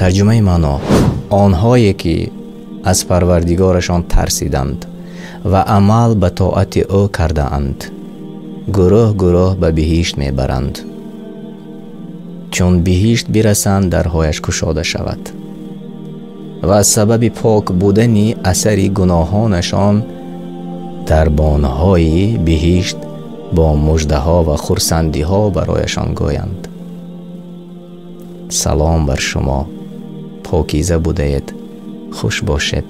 Тарҷумаи маъно: онҳое ки аз Парвардигорашон тарсиданд ва амал ба тоати ӯ кардаанд, гурӯҳ гурӯҳ ба биҳишт мебаранд. Чун биҳишт бирасанд, дарҳояш кушода шавад ва аз сабаби пок будани асари гуноҳонашон дарбонҳои биҳишт бо муждаҳо ва хурсандиҳо барояшон гӯянд: салом бар шумо, покиза будаед, хуш бошед,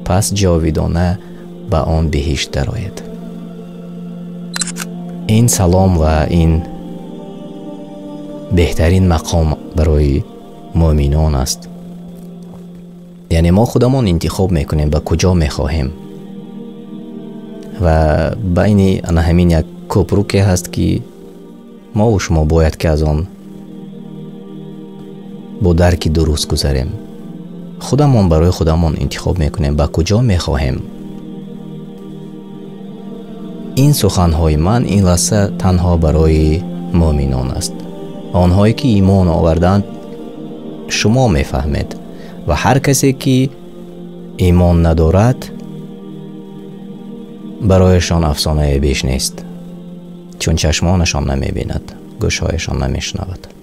пас ҷовидона ба он биҳишт дароед. Ин салом ва ин беҳтарин мақом барои муъминон аст. Яъне мо худамон интихоб мекунем, ба куҷо мехоҳем. Ва байни ана ҳамин як кӯпруке ҳаст, ки мову шумо бояд ки аз он бо дарки дуруст гузарем. Худамон барои худамон интихоб мекунем, ба куҷо мехоҳем. Ин суханҳои ман ин лаҳза танҳо барои муъминон аст. Онҳое ки имон оварданд, шумо мефаҳмед, ва ҳар касе ки имон надорад, барояшон афсонае беш нест, чун чашмонашон намебинад, гӯшҳояшон намешунавад.